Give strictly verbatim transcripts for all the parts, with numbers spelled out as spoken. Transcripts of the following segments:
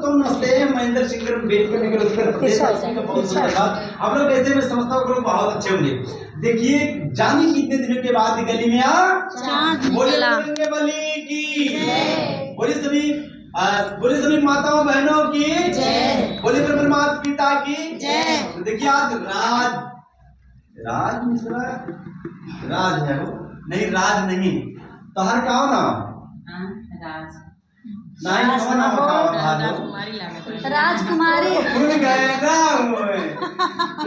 तो नमस्ते, महेंद्र सिंह, हम वेट करने के लिए उत्तर प्रदेश। अच्छा। आप सबका बहुत बहुत धन्यवाद। आप लोग ऐसे में समझता हूँ, आप लोग बहुत अच्छे होंगे। देखिए, जानी कितने दिनों के बाद गली में आ चांद बोलिए निकला। बजरंग बली की जय। बोलिए सभी, आ, बोलिए सभी माताओं बहनों की जय। बोलिए ब्रह्म माता पिता की जय। तो देखिए, आज राज, राज मिश्रा, राज है वो, नहीं, राज नहीं, तोहर का हो ना? हाँ, राज। नहीं, राज कौन हो, कहो। का हो, राज हो? राजकुमारी लागत है। राजकुमारी। भूल गए ना हुए।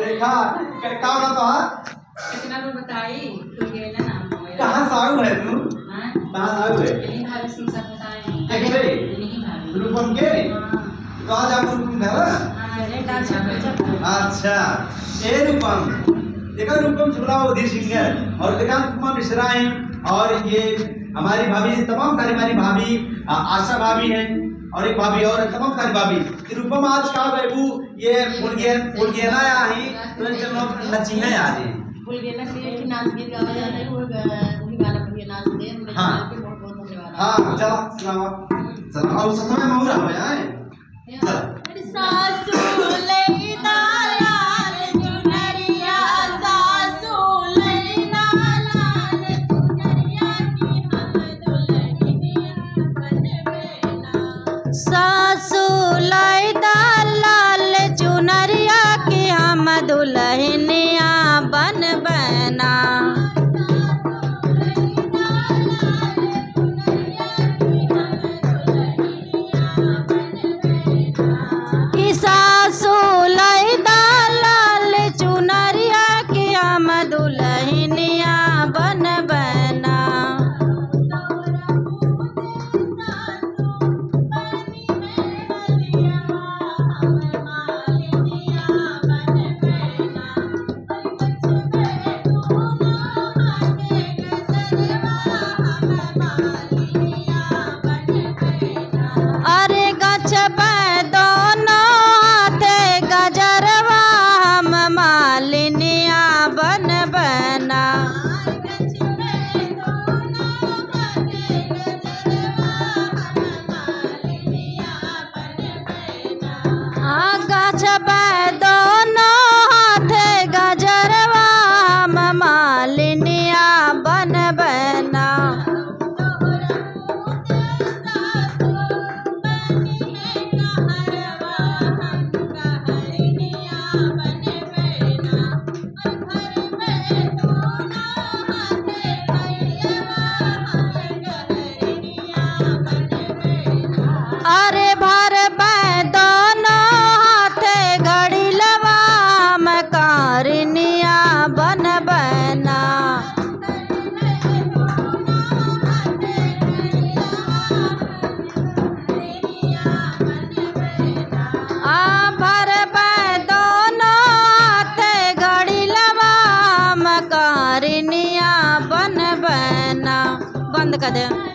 देखा, क-, का हो ना तोहार? कितना को बताई, भूल गए ना नाम हुए। कहाँ से आऊ है तू? हाँ? कहाँ से आऊ है? यही भाभी से सब बताए। के रे? यही भाभी। रूपम के? हाँ। तो आज आप रूपम घर? हाँ, अरे, अच्छा। ए रूपम, देखा रूपम शुक्ला उधर सिंगर और देखा उपमा मिश्रा है और ये हमारी भाभी, तमाम सारी हमारी भाभी, आ, आशा भाभी है और एक भाभी और है, तमाम सारी भाभी। फिर रूपम आज का बाबू ये मुर्गे, मुर्गे ना आई, तो चलो नचीना आ रही। मुर्गे ना के नाच गीत गावा जाता है, वो ग-, वही गाना मुर्गे नाच दे, मुर्गे हाँ। नाच के बहुत बहुत धन्यवाद। हाँ, चला, सुनावा। चला, और सतवे महुरा हो आए। चला। सासू लैदा लाल चुनरिया, सासू लैदा लाल चुनरिया की हम दुल्हनिया बनबे ना। सासू लैदा लाल चुनरिया की हम दुल्हनिया बनबे ना। कि सासू लैदा लाल चुनरिया कि हम दुल्हनिया बनबे ना। अरे गछबे दोनों हाथे गजरवा हम मालिनिया बनबे ना। आ गछबे दोनों हाथे गजरवा हम मालिनिया बनबे ना। अरे भरबे दोनों हाथे घड़िलवा हम कारिनिया बनबे ना। आ भरबे दोनों हाथे घड़िलवा हम कारिनिया बनबे ना। बंद कर दे।